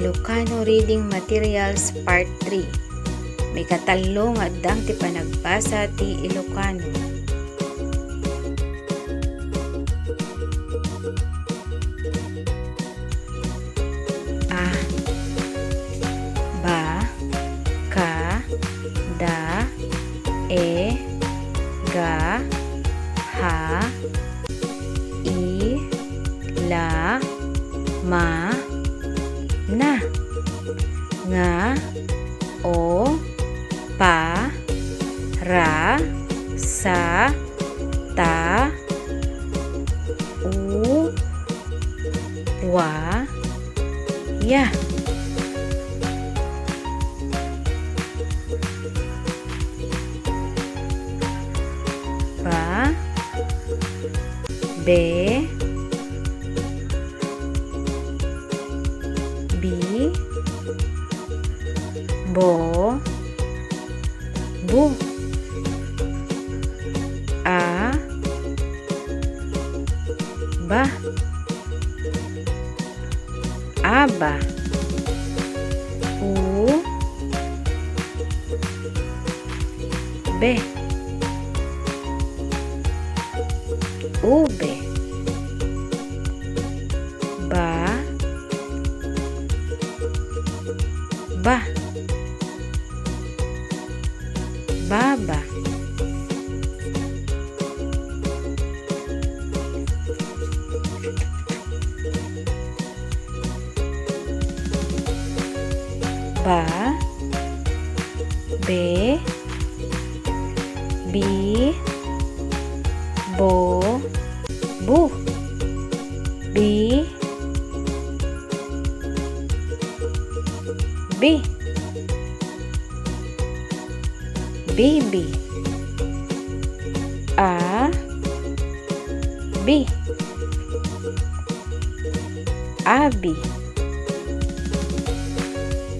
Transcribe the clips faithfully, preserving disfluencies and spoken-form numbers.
Ilocano Reading Materials Part three. Maikatallo nga addang ti panagbasa ti Ilocano. A, ba, ka, da, e, ga, ha, i, la, ma, na, nga, o, pa, ra, sa, ta, u, wa, ya. Ba, be, bi, bo, bu, a, ba, aba, u, be, ube, ba, ba, baba. Ba, be, bi, bo, bu, bi, bi, bibi, a, bi, abi,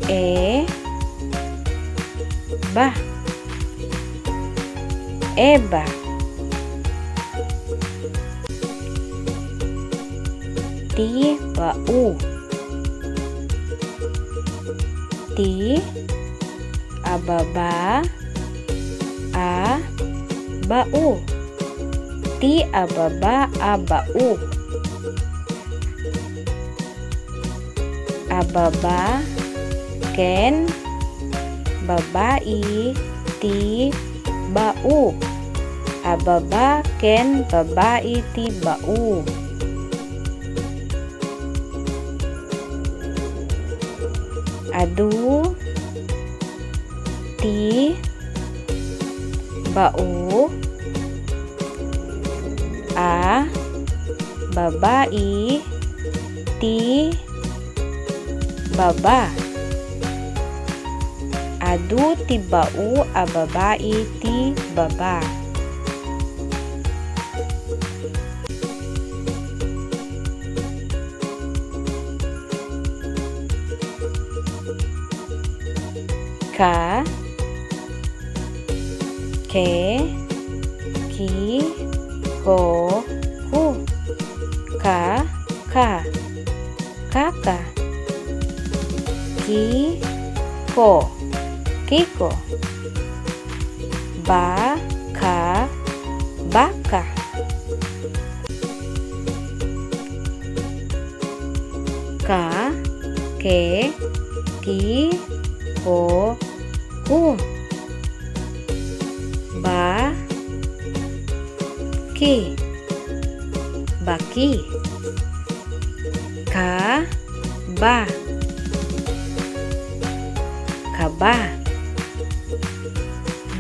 e, ba, eba, ti bau, ti ababa a bau. Ti ababa a bau. Ababa ken babai ti bau. Ababa ken babai ti bau. Adu ti bau a babai ti baba. Adu ti bau a babai ti baba. Ka, ke, ki, ko, ku. Ka, ka, kaka. Ki, ko, kiko. Ba, ka, baka. Ka, ke, ki, ko, ku. Ba, ki. Baki. Ka, ba. Kaba.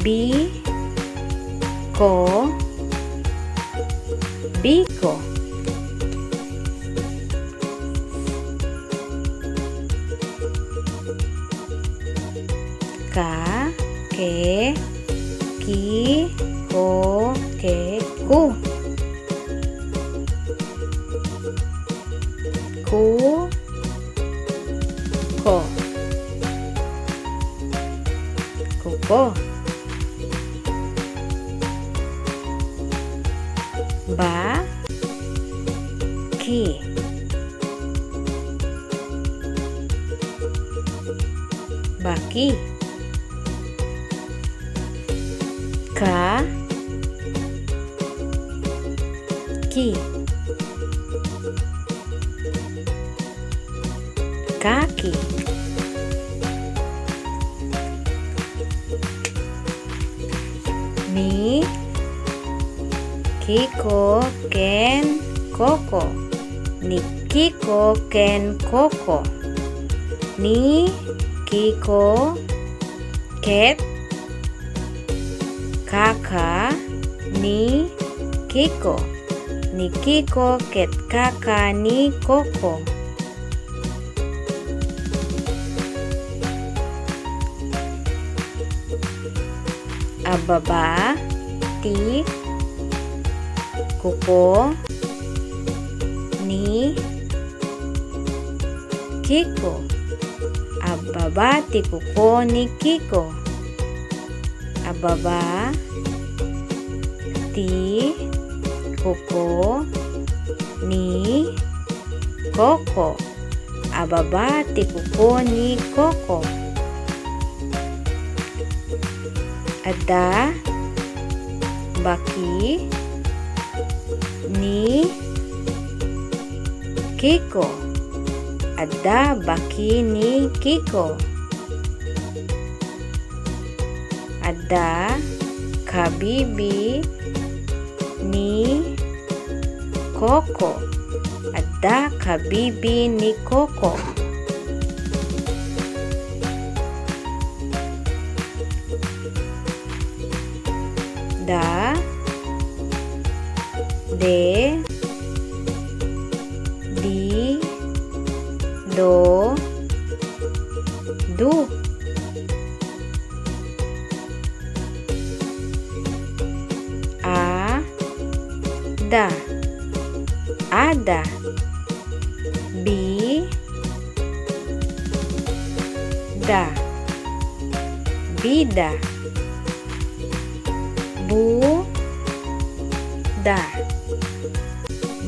Bi, ko, biko. Ka, ke, ki, ko, ke, ku. Ku, ko. Kuko. Ba, ki. I. Ka. Ki. Kaki. Ni Kiko ken Koko. Ni Kiko ken Koko. Ni Kiko ket kaka ni Kiko. Ni Kiko ket kaka ni Koko. Ababa ti kuko ni Kiko. Ababa ti kuko ni Kiko. Ababa ti kuko ni Koko. Ababa ti kuko ni Koko. Adda baki ni Kiko. Adda baki ni Kiko. Adda kabibi ni Koko. Adda kabibi ni Koko. Da, de, di, do, du. A, da. Ada. Bi, da. Bida. Bu, da.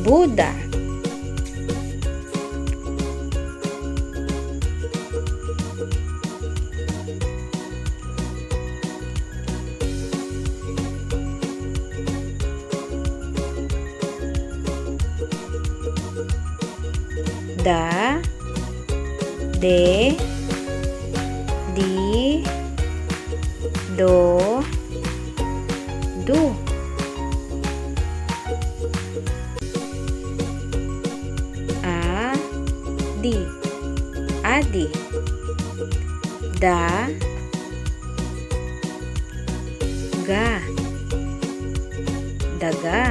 Buda. Da, de, di, do, du. A, di. Adi. Da, ga. Daga.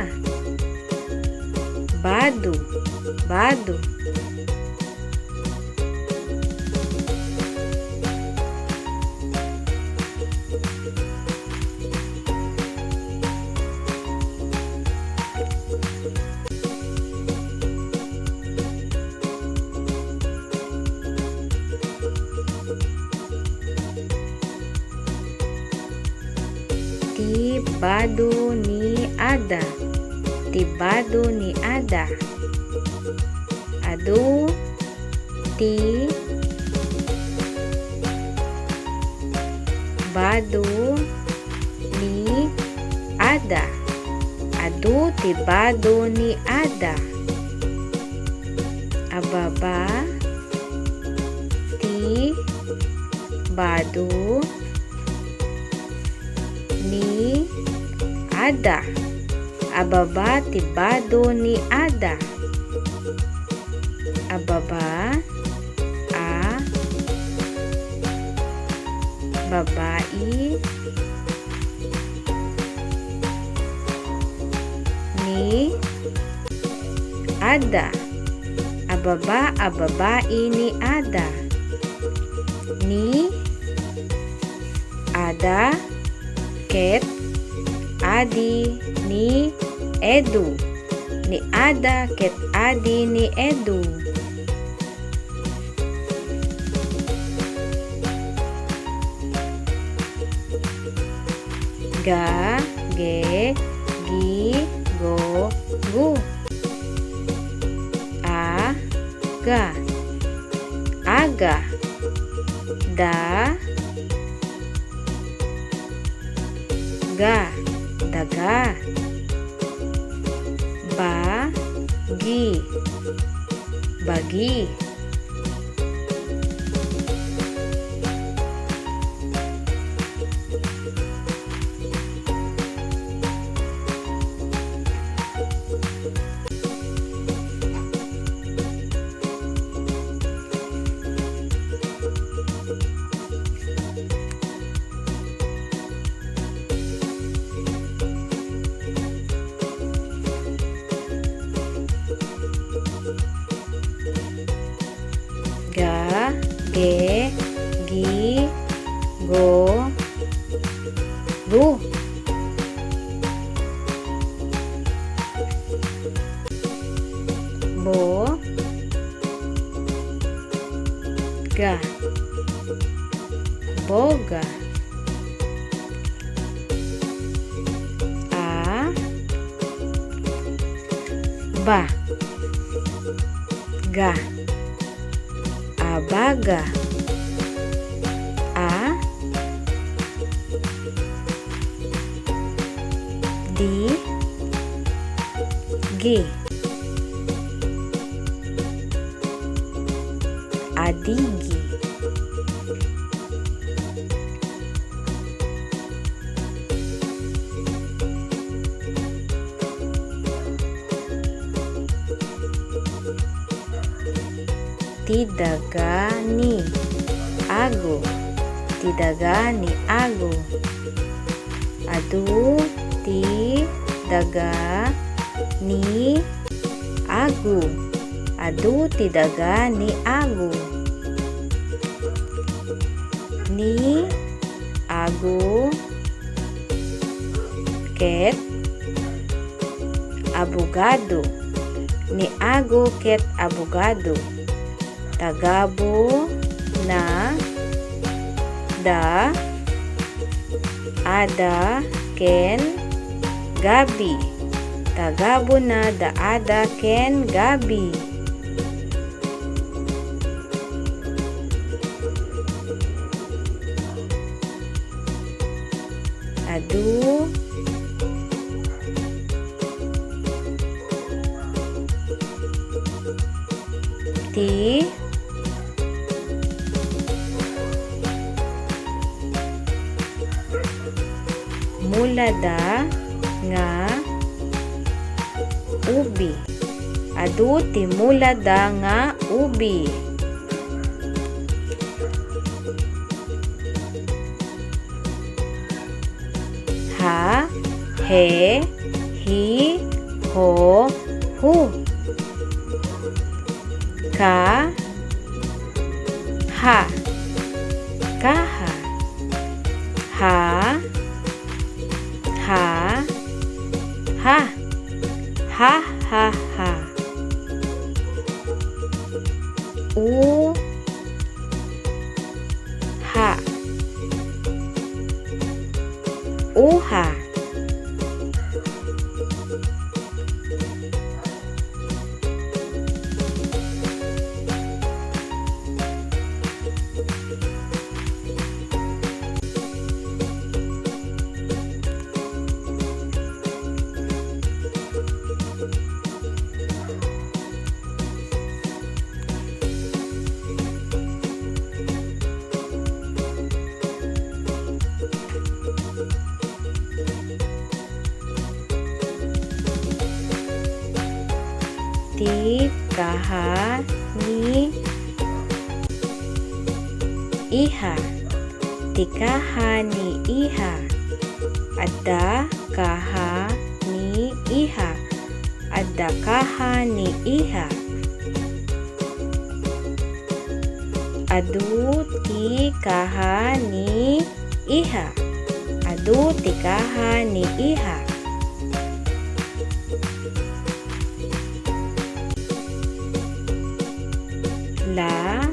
Badu. Badu. Ti badu ni Ada. Ti badu ni Ada. Adu ti badu ni Ada. Adu ti badu ni Ada. Ababa ti badu ni Ada. Ababa ti badu ni Ada. Ababa a babai ni Ada. Ababa a babai ni Ada. Ni Ada ket adi ni Edu. Ni Ada ket adi ni Edu. Ga, ge, gi, go, gu. A, ga. Aga. Da, Ga, daga. Ba, gi, bagi. Ga, ge, gi, go, gu. Bo, ga. Boga. A, ba, ga. Abaga. A, di, gi. Adigi. Ti daga ni ago. Ti daga ni ago. Adu ti daga ni ago. Adu ti daga ni ago. Ni ago ket abogado. Ni ago ket abogado. Tagabuna da Ada ken Gabi. Tagabuna da Ada ken Gabi. Adu ti mulada nga ubi. Adu ti mulada nga ubi. Ha, he, hi, ho, hu. Ka, ha. Kaha. Ha, ha, ha. Ha, ha, ha. U, ha. Uha. Ti kaha ni Iha. Ti kaha ni Iha. Adda kaha ni Iha. Adda kaha ni Iha. Adu ti kaha ni Iha. Adu ti kaha ni Iha. La,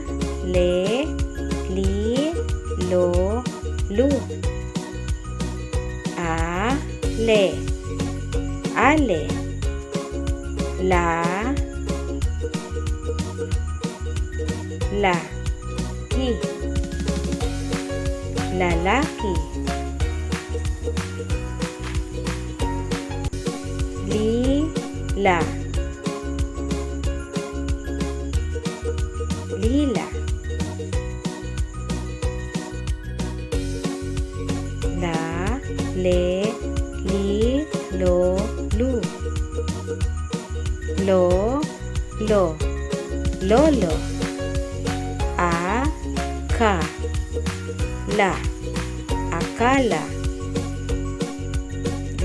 le, li, lo, lu. A, le. Ale. La, la, ki. Lalaki. La. Lila. La, le, li, lo, lu. Lo, lo, lolo. A, ka, la, akala.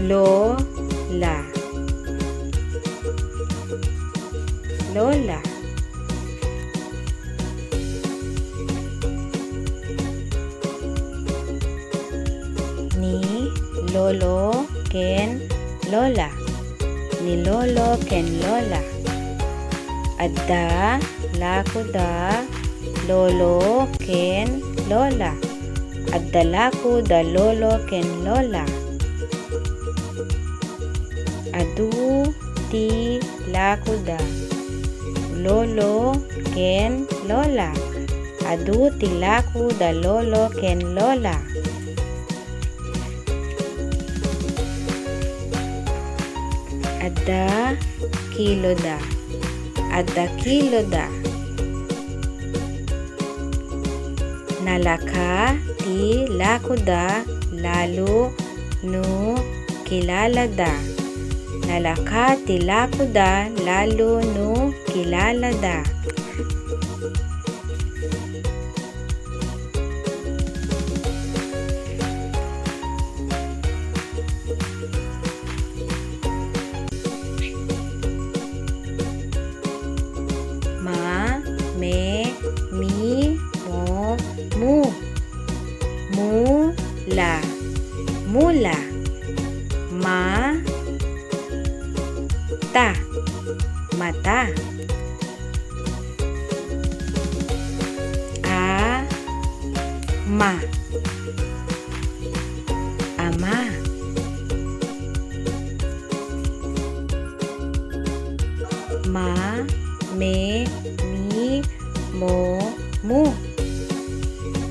Lo, la. Lola. Ni lolo ken lola. Ni lolo ken lola. Adda lakuda lolo ken lola. Adda lakuda lolo ken lola. Adu ti lakuda lolo ken lola. Adu ti lakuda lolo ken lola. Adda kiloda. Adda kiloda. Nalaka ti lakuda lalo no kilalada. Nalaka ti lakuda lalo no kilalada. Ma, me, mi, mo, mu. Mu, la, mula. Ma, ta, mata. A, ma, ama. Ma, me, mi, mo, mu.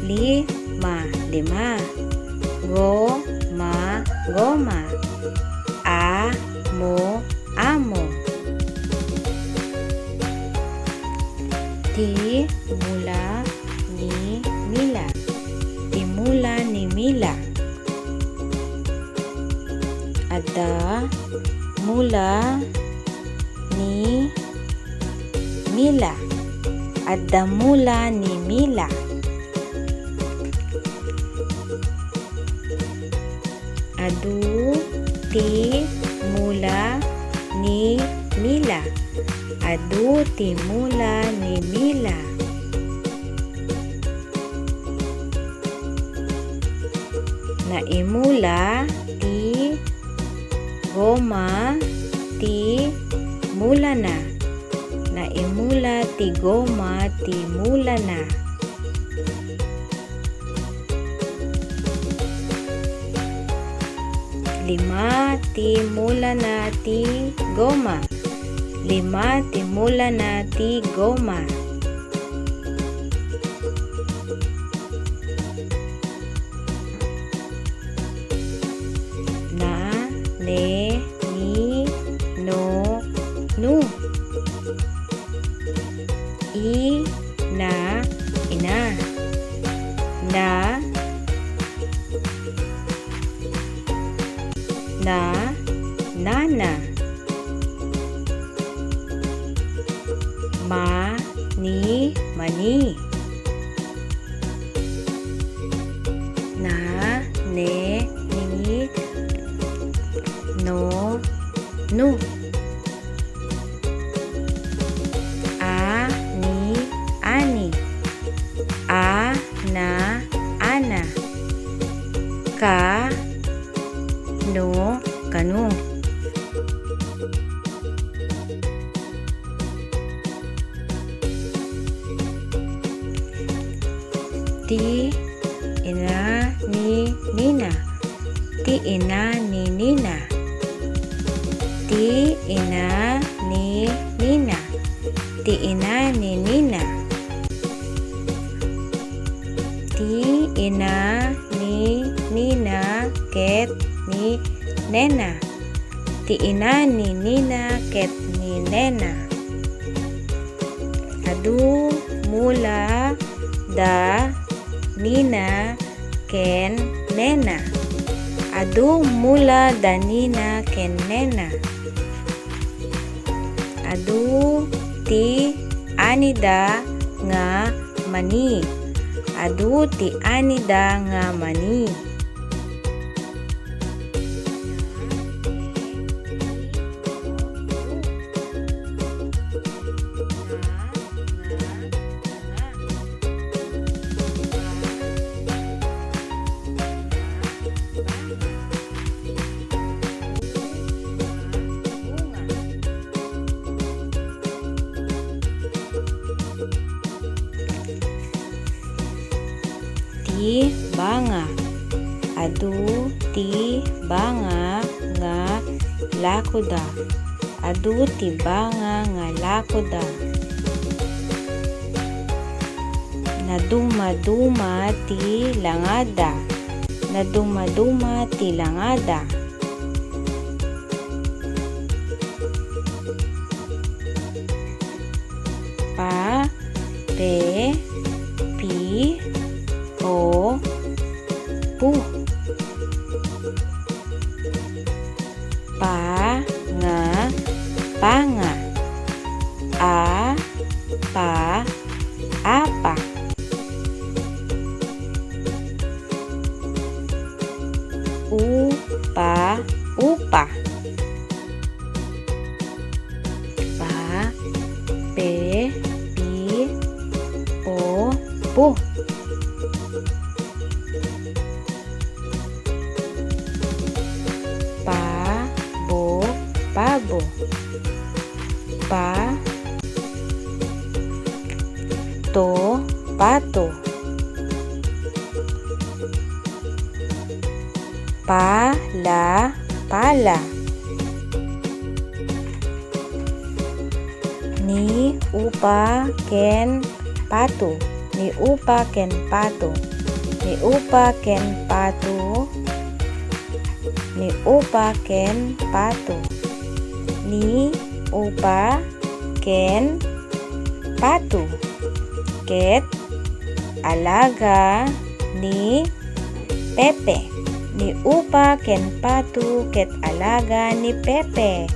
Li, ma, lima. Go, ma, goma. A, mo, amo. Ti mula ni Mila. Ti mula ni Mila. Adda mula ni Mila. Adda mula ni Mila. Adu ti mula ni Mila. Adu ti mula ni Mila. Naimula ti goma ti mulana. Naimula ti goma ti mulana. Lima ti mulana ti goma. Lima ti mulana ti goma. Na, ne, ni, no, nu. I, na, ina. Na, na, nana. Ma, ni, mani. Na, ne, ni, no, nu. A, ni, ani. A, na, ana. Ka, no, kano. Ti ina ni Nina. Ti ina ni Nina. Ti ina ni Nina. Ti ina ni Nina. Ti ina ni Nina ket ni Nena. ti ina ni Nina ket ni Nena. Adu mula da Nina ken Nena. Adu mula da Nina ken Nena. Adu ti anida nga mani. Adu ti anida nga mani. Ti banga. Adu ti banga nga lakoda. Adu ti banga nga lakoda. Nadumaduma ti langada. Nadumaduma ti langada. Pa, pe, pi, o, pu. Pa, nga, panga. A, pa, apa. U, pa, upa. Pa, pe, pi, o, pu. Pa, bo, pabo. Pa, to, pato. Pa, la, pala. Ni upa ken pato. Ni upa ken pato. Ni upa ken pato. Ni upa ken pato. Ni upa ken pato. Ket alaga ni Pepe. Ni upa ken pato ket alaga ni Pepe.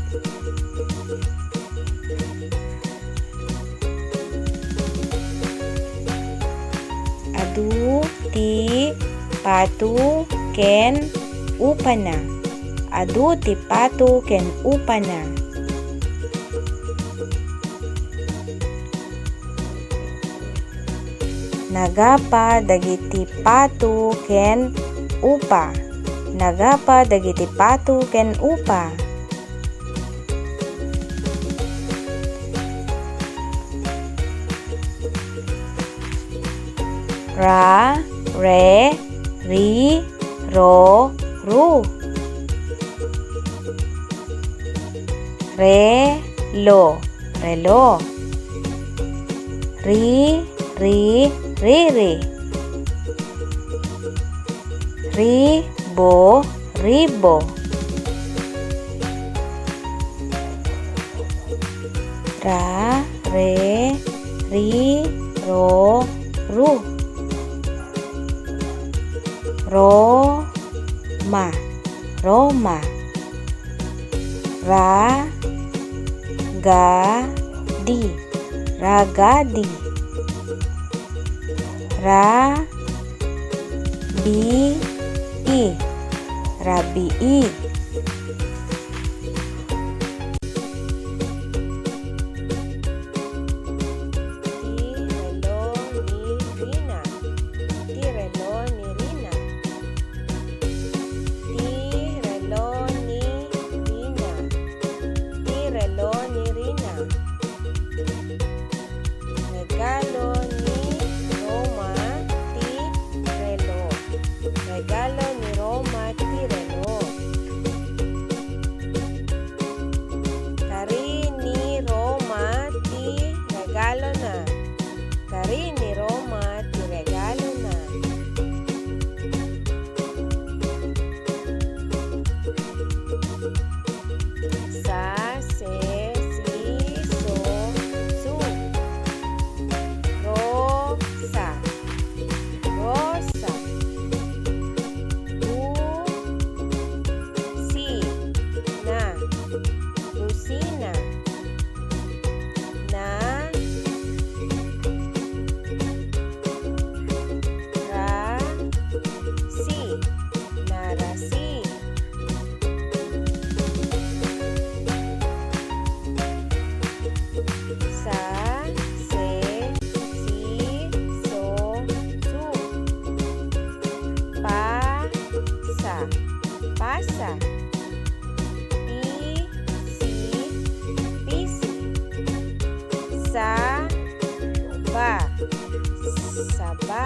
Adu ti pato ken upana. Adu ti pato ken upana. Nagapa dagiti pato ken upa. Nagapa dagiti pato ken upa. Ra, re, ri, ro, ru. Re, lo, relo. Ri, ri, riri. Ri, bo, ribo. Ra, re, ri, ro, ru. Ro, ma, Roma. Ra, ga, di, ragadi. Ra, bi, i, rabii. Ti relo ni Rina. Ti relo ni Rina. Ti relo ni Rina. Ti relo ni Rina. Regalo ni Roma ti relo. Regalo ni Roma ti relo. Pisi, pisi. Saba, saba.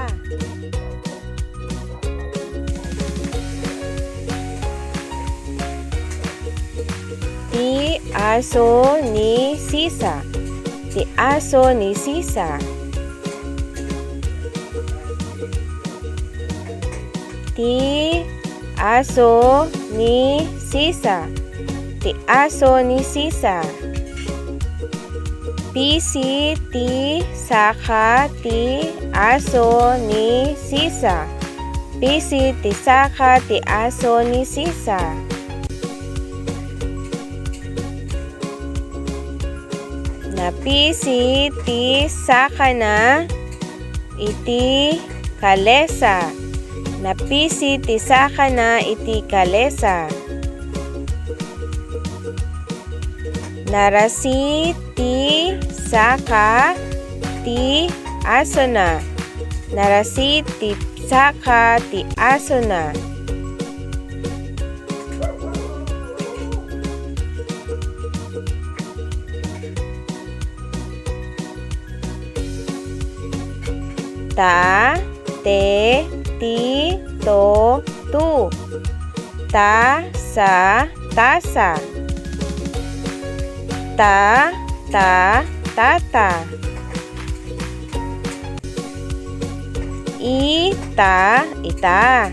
Ti aso ni Sisa. Ti aso ni Sisa. Ti aso ni Sisa. Ti aso ni Sisa. Pisi ti saka ti aso ni Sisa. Pisi ti saka ti aso ni Sisa. Napisi ti sakana iti kalesa. Napisi ti sakana iti kalesa. Narasi ti saka ti asona. Narasi ti saka ti asona. Ta, te, ti, to, tu. Ta, sa, tasa. Ta, ta, tata. I, ta, ita.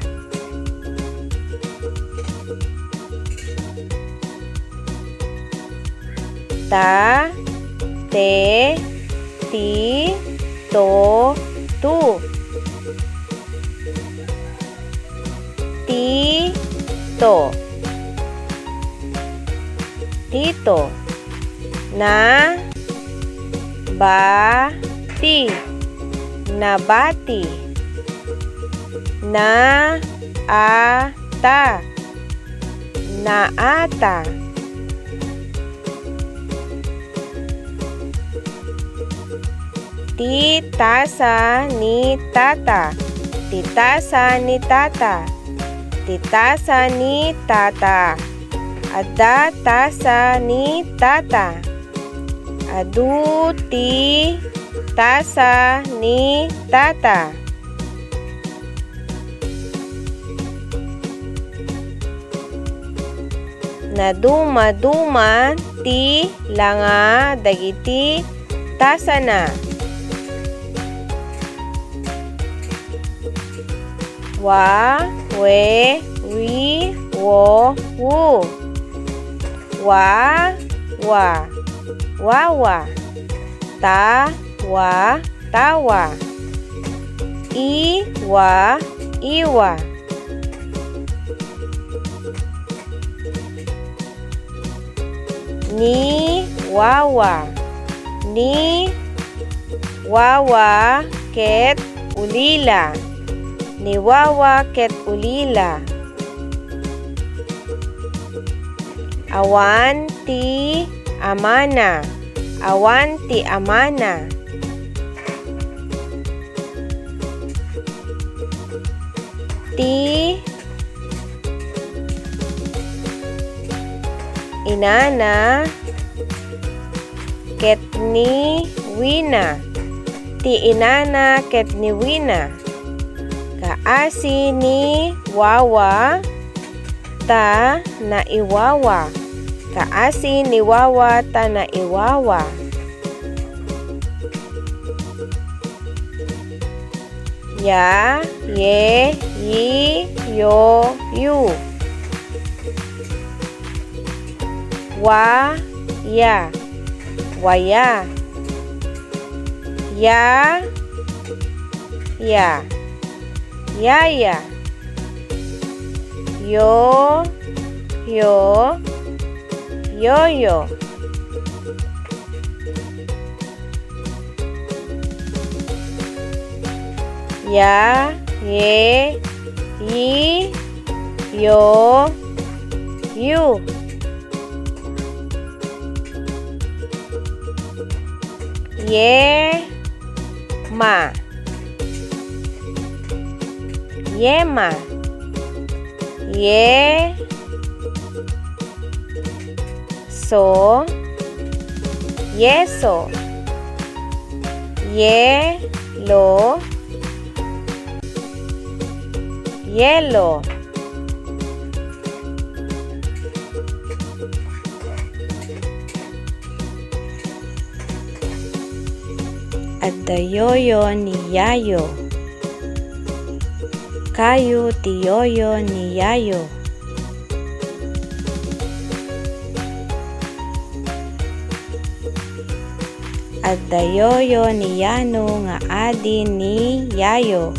Ta, te, ti, to, tu. Ti, to. Tito. Na, ba, ti. Nabati. Na, a, ta. Naata. Ti tasa ni Tata. Ti tasa ni Tata. Ti tasa ni Tata. Adda tasa ni Tata. Adu ti tasa ni Tata. Nadumaduma ti langa dagiti tasana. Wa, we, wi, wo, wu. Wa, wa, wawa. Ta, wa, tawa. I, wa, iwa. Ni, wawa. Ni, wawa ket ulila. Ni wawa ket ulila. Awan ti amana. Awan ti amana. Ti inana ket ni Wina. Ti inana ket ni Wina. Kaasi ni wawa ta naiwawa. Kaasi ni wawa ta naiwawa. Ya, ye, yi, yo, yu. Wa, ya. Waya. Ya, ya. Yaya. Yo, yo. Yoyo. Ya, ye, yi, yo, yu. Yema. Yema. Ye, Yeso. Yeso. Yelo. Yelo. Adda yoyo ni Yayo. Kayo ti yoyo ni Yayo. Adda yoyo ni Yano nga adi ni Yayo.